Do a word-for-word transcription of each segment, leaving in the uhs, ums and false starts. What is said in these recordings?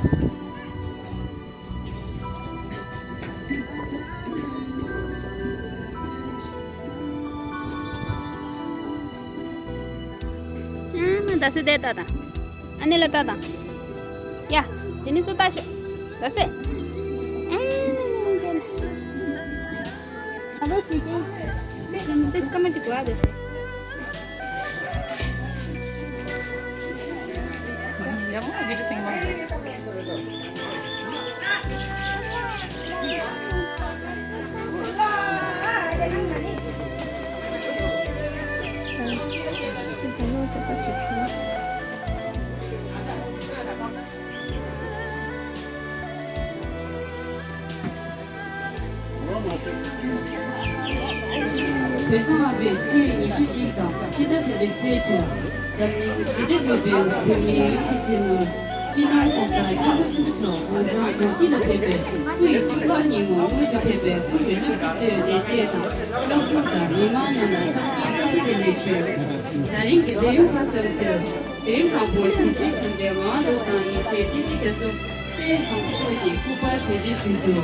ཨ་མ་ད་སེ་དེ་ད་ད། ཨ་ནི་ལ་ད་ད། ཡ། དེ་ནི་སུ་ད་ཤོ། ད་སེ། ཨ་ནི་ལ་ད་ད། This come on, go out this. བོད་ཚང་བ་པའི་ཚེས་ཉི་ཤུ་གཅིག་དང་ཕྱི་ཟླ་དྲུག་པའི་ཚེས་དྲུག་འཛམ་གླིང་ཞི་བདེ་ཐོག་པའི་བོད་མིའི་ཡུལ་གྱི་ཆེད་དུ། སྤྱི་ནོར་༸གོང་ས་༸སྐྱབས་མགོན་ཆེན་པོ་མཆོག་དགུང་གྲངས་དགུ་བཅུ་ལ་ཕེབས་པའི་སྐུ་ཡི་བཅུ་ཕྲག་ཉིན་མོ་དངོས་སུ་ཕེབས་པའི་སྐུ་མདུན་སྐྱབས་སུ་མཆིའི་བདེ་སྐྱིད་དང་སློབ་ཕྲུག་དང་མི་མང་རྣམས་ལ་འཚམས་འདྲི་བཀྲ་ཤིས་བདེ་ལེགས་ཞུ། ད་རིང་གི་མཛད་རིམ་ཁག་གསུམ་དུ། དེ་རིང་དང་པོ་ཞི་བདེའི་བྱུང་བའི་ངག་དབང་བློ་བཟང་ཡེ་ཤེས་བསྟན་འཛིན་རྒྱ་མཚོ་དཔལ་བཟང་པོ་མཆོག་གི་སྐུ་པར་བེད་སྤྱོད་ཞུ་རྒྱུ།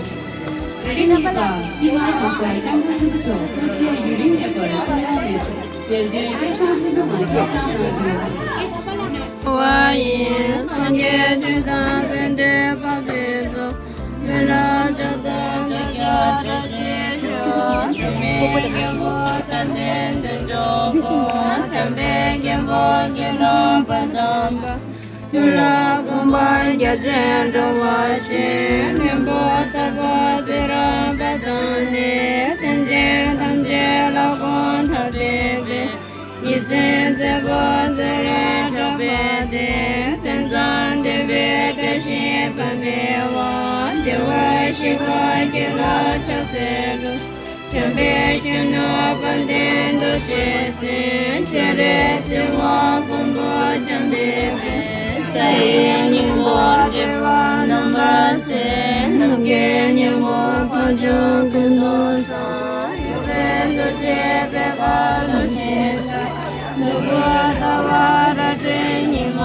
དེ་རིང་གཉིས་པ་སྤྱི་ནོར་༸གོང་ས་༸སྐྱབས་མགོན་ཆེན་པོ་མཆོག་སྐུ་ཚེ་ཡུན་རིང་གནས་པར་སྨོན་ལམ་ནས་ཞལ་འདོན་སྐལ་བཟང་ཆེན་པོ་ངང་སྐྱབས་གནང་རྒྱུ། བ་ཡི་སངས་རྒྱས་ཆོས་དང་ཚེ་འདས་དཔག་མེད་ཚོགས། བོད་ལ་ཕྱག་འཚལ་བདག་ཅག་གྲགས་ཆེན་ཞུ། འགྲོ་མིའི་མགོན་པོ་དཔལ་ལྡན་དོན་མཆོག་ཁོ། བྱམས་པའི་མགོན་པོ་དགེ་སློང་དཔལ་དམ་པ། ཐུགས་ལ་དགོངས་པ་རྒྱ་ཆེན་འགྲོ་བ་ཆེ། ལྷུན་པོ་ཐར་པ་ཚེ་རབས་པ་དང་ནི། སེམས་ཅན་ཐམས་ཅད་ལ་དགོངས་དག་པའི་དཔལ། ཡིད་བཞིན་བརྩེ་བ་ཚེ་རབས་གྲགས་པ་སྟེ། མཚན་བཟང་བདེ་བའི་བཀྲ་ཤིས་པདྨའི་དབང་། བདེ་བར་གཤེགས་པ་ཁྱེད་ལ་ཕྱག་འཚལ་ལོ། བྱམས་པའི་མགོན་པོ་དཔལ་ལྡན་རྡོ་རྗེ་འཛིན། སྤྱན་རས་གསེར་པ་མགོན་པོ་འཇམ་པའི་དཔལ། ས་ཡི་སྙིང་པོ་རྒྱལ་བ་རྣམ་པར་གསལ། ནམ་མཁའི་སྙིང་པོ་འཕགས་མཆོག་ཀུན་ཏུ་གསལ། གཡུ་འཕེལ་རྡོ་རྗེ་པད་དཀར་ལྷ་བཞིན་དུ། ནོར་བུ་ཟླ་བ་རལ་གྲིའི་ཉི་མ་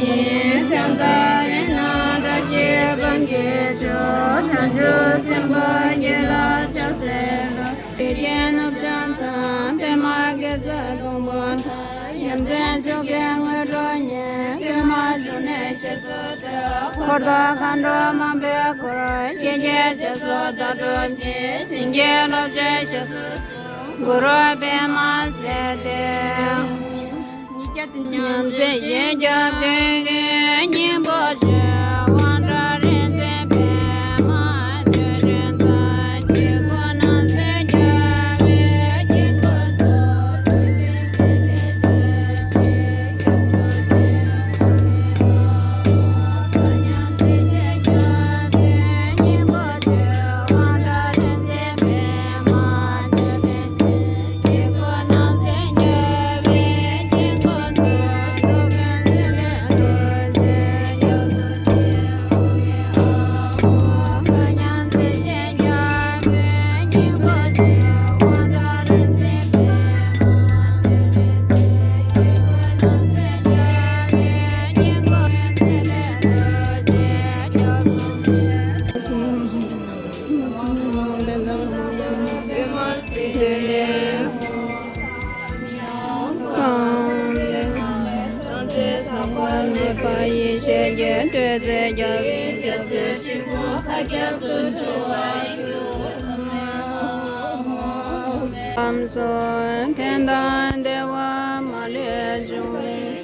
ཡིས། ཕྱག་འཚལ་ཏེ་ནི་བཀྲ་ཤིས་པདྨ་གི་མཆོག་བྱང་ཆུབ་སེམས་དཔའ་རྒྱལ་ལ་ཕྱག་འཚལ་ལོ། ཞེས་བགྱིས་ནུབ་བྱང་མཚམས་པདྨ་གེ་སར་དང་པོ་མཐའ། ཡ་མཚན་མཆོག་གི་དངོས་གྲུབ་བརྙེས། པདྨ་འབྱུང་གནས་རྗེས་སུ་འདེགས། འཁོར་དང་མཁའ་འགྲོ་མང་པོས་བསྐོར། ཞི་རྒྱས་རྗེས་སུ་བདག་སྒྲུབ་ཀྱིས། བྱིན་གྱིས་རློབ་བྱེད་ཞབས་སུ་འཚོ། གུ་རུ་པདྨ་སིདྡྷི། ཉིད་ཀྱང་དེ་ཉིད་ཉམས་སུ་ཞི་རྒྱས་ཀྱི་སྙིང་པོ་ཆེ། དབང་དྲག་རིག་འཛིན་པདྨ་འདུས་རིག་མཛད་ཀྱི་སྐུ་ནང་གསེས་རྒྱལ་བའི་དཀྱིལ་འཁོར་སོགས། ལམ་སོགས་ཕན་དང་བདེ་བ་མ་ལུས་འབྱུང་བའི།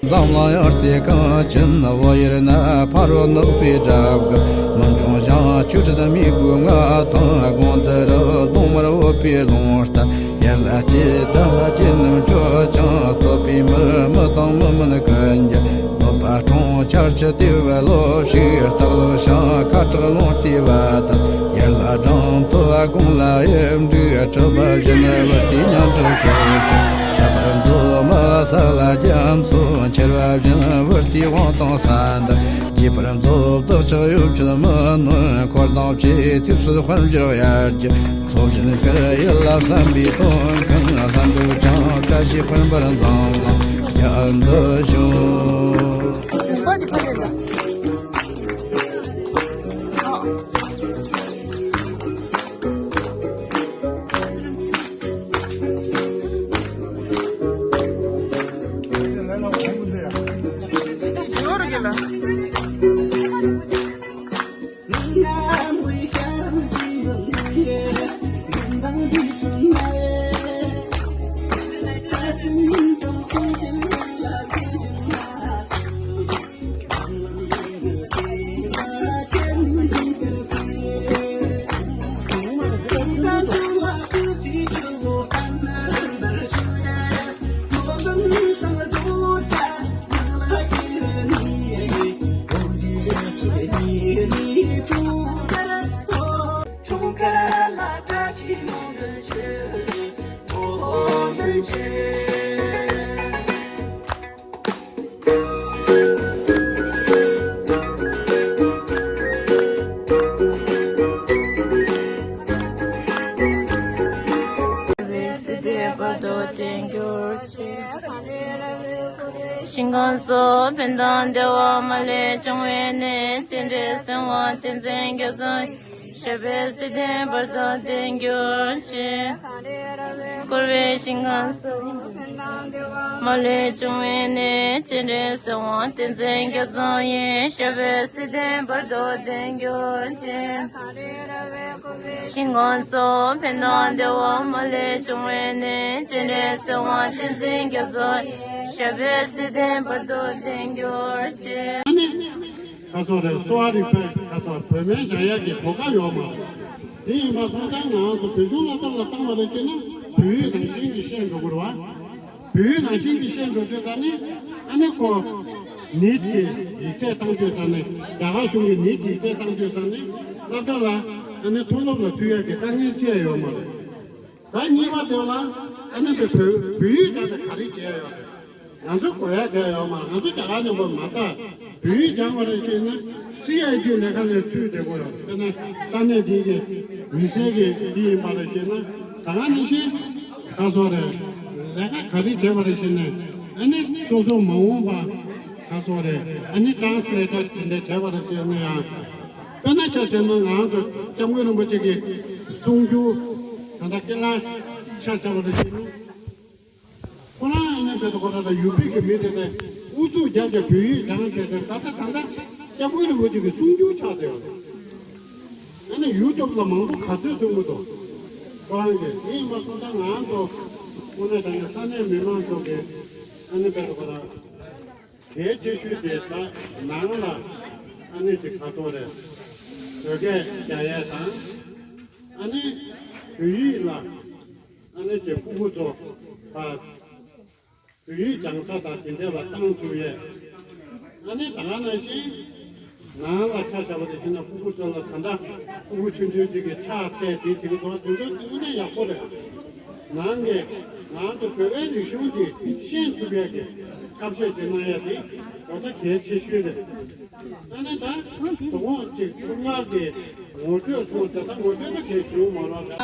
འཛམ་གླིང་ཡང་རྩེ་གང་ཅན། བོད་ཡུལ་ན་ཕ་རོལ་ནུབ་པའི་སྒྲ་བསྒྱུར། མི་འབྱུང་ཞིང་བཅུ་དྲུག་མི་དགོས་ལྔ་དང་། དགོངས་འདི་རུ་གདོང་དམར་འོད་པའི་ལུང་ལྟར། ཡར་ལ་སྐྱེས་དམ་པ་ཅན་རྣམས་ཀྱིས་ཀྱང་། བསྟོད་པའི་མར་མི་དང་མི་མིན་ཀུན་གྱིས། བསྟོད་པ་སྲུང་བྱར་ཆུ་སྟེར་བ་ལོ། ཞེས་སྟག་ལུང་ཞིང་ཁ་བྲག་ལུང་བལྟས་པ་དང་། ཡར་ལ་སྦྲང་བུ་དགུང་ལ་ཡིབ་འབྲུག་གྲགས་པ་བཞིན་བུ་ཏི་མཉམ་གྲགས་ཤོག་ཅིག་ཁྱད་པར་མཛོ་མོ་ས་ལ་རྒྱ་མཚོ་འཁྱིལ་བ་བཞིན་བུ་ཏི་དབང་ཐང་ས་འདིར། ཁྱད་པར་མཛོ་བདག་ཅག་གཡོ་བྱེད་མི་ནོར། འཁོར་དང་བཅས་ཚིགས་སུ་དཔལ་འབྱོར་ཡར་གྱི། མཚོ་བཞིན་དཀར་ཡུལ་ལ་བསམ་པའི་དོན་ཀུན། ལྷ་འདོད་ཀྱང་བཀྲ་ཤིས་འཕེལ་འབར་འཛམ་གླིང་རྒྱན་དུ་བྱུང་། ཞིང་ཁམས་སུ་ཕན་དང་བདེ་བ་མ་ལུས་འབྱུང་བའི་གནས། ཅི་འདྲའི་གསང་བ་ཏིང་འཛིན་རྒྱ་མཚོ་ཡི། ཞབས་པད་སྲིད་མཐའི་བར་དུ་བརྟན་གྱུར་ཅིག། འཁོར་བའི་ཞིང་ཁམས་སུ་མ་ལུས་འབྱུང་བའི་གནས། ཅི་འདྲའི་གསང་བ་ཏིང་འཛིན་རྒྱ་མཚོ་ཡི། ཞབས་པད་སྲིད་མཐའི་བར་དུ་བརྟན་གྱུར་ཅིག། ཞིང་ཁམས་སུ་ཕན་དང་བདེ་བ་མ་ལུས་འབྱུང་བའི་གནས། ཅི་འདྲའི་གསང་བ་ཏིང་འཛིན་རྒྱ་མཚོ་ཡི། ཞབས་པད་སྲིད་མཐའི་བར་དུ་བརྟན་གྱུར་ཅིག། ཁ་སོ་རེ་གསོ་བ་རིག་པའི་ཁ་སོ་བོད་སྨན་སྦྱང་ཡག་གི་གོ་སྐབས་ཡོད་མ་རེད། དེ་ཡིན་པ་སོང་ཙང་ང་ཚོ་བོད་གཞུང་སློབ་གྲྭ་ལ་བཏང་བ་རེད་ཅེ་ན་བོད་ཡིག་ནང་བཞིན་གྱི་བཤད་འགྲོ་དགོས་རེད་བ། བོད་ཡིག་ནང་བཞིན་གྱི་བཤད་འགྲོ་དུས་ཙང་ནི་ཨ་ནི་ཁོ་ནིཊ་གི་ཡིག་ཚད་བཏང་དུས་ཙང་ནི་རྒྱ་གར་གཞུང་གི་ནིཊ་ཡིག་ཚད་བཏང་དུས་ཙང་ནི་སློབ་གྲྭ་ལ་ཨ་ནི་མཐོ་སློབ་ལ་ཚུད་ཡག་གི་དཀའ་ངལ་ཅི་ཡང་ཡོད་མ་རེད། ད་གཉིས་པ་དེ་ལ་ཨ་ནི་དེ་བོད་བོད་ཡིག་སྦྱངས་ནས་ག་རེ་བྱས་ཡོད་རེད། ང་ཚོ་དགོས་ཡ་ག་ཡོད་མ་རེད། ང་ཚོ་རྒྱ་གར་མཉམ་པ་མ་རེད། བོད་ཡིག་སྦྱངས་པ་རེད་ཞེ་ན་སི་ཨའི་ཌི་ལས་ཀ་ལས་ཚུད་བསྡད་དགོས་ཡོད་རེད། དཔེར་ན་ས་གནས་འདི་གི་མི་སེར་གི་འདི་ཡིན་པ་རེད་ཞེ་ན་ད་ག་ནང་བཞིན་ག་སོགས་རེད། ལས་ཀ་ག་རེ་བྱས་པ་རེད་ཞེ་ན་ཨ་ནི་སོ་སོ་མ་འོངས་པ་ག་སོགས་རེད། ཨ་ནི་ཊ་རན་སི་ལེ་ཊར་དེ་འདྲ་བྱས་པ་རེད་ཞེ་ན་ཡང་། དཔེར་ན་ཆ་བཞག་ན་ང་ཚོ་སྐྱབས་མགོན་རིན་པོ་ཆེ་གི་གསུང་སྒྱུར་ད་ལྟ་སྐད་ལ་ཆ་བཞག་པ་རེད་ཞེ་ན། ཁོ་རང་ཨ་ནི་དེ་ཚོ་ཁོ་རང་ལ་ཡུ་པི་གི་མི་དེ་ནས་ཨུ་ཚུགས་རྒྱག་རྒྱག་བོད་ཡིག་སྦྱང་བྱས་ཏེ་ད་ལྟ་ད་ལྟ་སྐྱབས་མགོན་རིན་པོ་ཆེ་གི་གསུང་སྒྱུར་ཆགས་བསྡད་ཡོད་རེད། ཨ་ནི་ཡུ་ཊུབ་ལ་མང་པོ་ག་ཚོད་བཙུགས་མི་འདུག་ཁོ་རང་གིས་དེ་ཡིན་པ་སོང་ཙང་ང་ཚོ་དངོས་གནས་དྲང་གནས་ས་གནས་མི་མང་ཚོ་གི་ཨ་ནི་དཔེ་ཁོ་རང་གལ་ཆེ་ཤོས་དེ་ད་ནང་ལ་ཨ་ནི་ཅིག་ག་ཚོད་རེད། བོད་སྐད་རྒྱག་ཡས་དང་ཨ་ནི་བོད་ཡིག་ལ་ཨ་ནི་ཅིག་ཕྲུ་གུ་ཚོ་ཕར་བོད་ཡིག་སྦྱང་ས་དང་དེ་འདྲ་ལ་བཏང་ཐུབ་ཡས། ཨ་ནི་ད་ག་ནང་བཞིན་ནང་ལ་ཆ་བཞག་པ་དེ་བཞིན་ན་ཕྲུ་གུ་ཚོ་ལ་ད་ལྟ་ཕྲུ་གུ་ཆུང་ཆུང་ཅིག་གིས་ཕྱག་འཚལ་དེ་བྱེད་ཀྱི་འདུག་དེ་ཚོ་དངོས་གནས་ཡག་པོ་རེད། ནང་གི་ང་ཚོ་བོད་པའི་རིག་གཞུང་དེ་ཤེས་ཐུབ་ཡས་ཀྱི་ཐབས་ཤེས་ཅིག་གནང་ཡས་དེ་ད་ལྟ་གལ་ཆེ་ཤོས་རེད། ཨ་ནི་ད་དོ་དགོང་ཅིག་ཚུར་ལག་གི་ངོ་སྤྲོད་སོང་ད་ལྟ་ངོ་སྤྲོད་ད་གལ་ཞུ་མ་རོགས།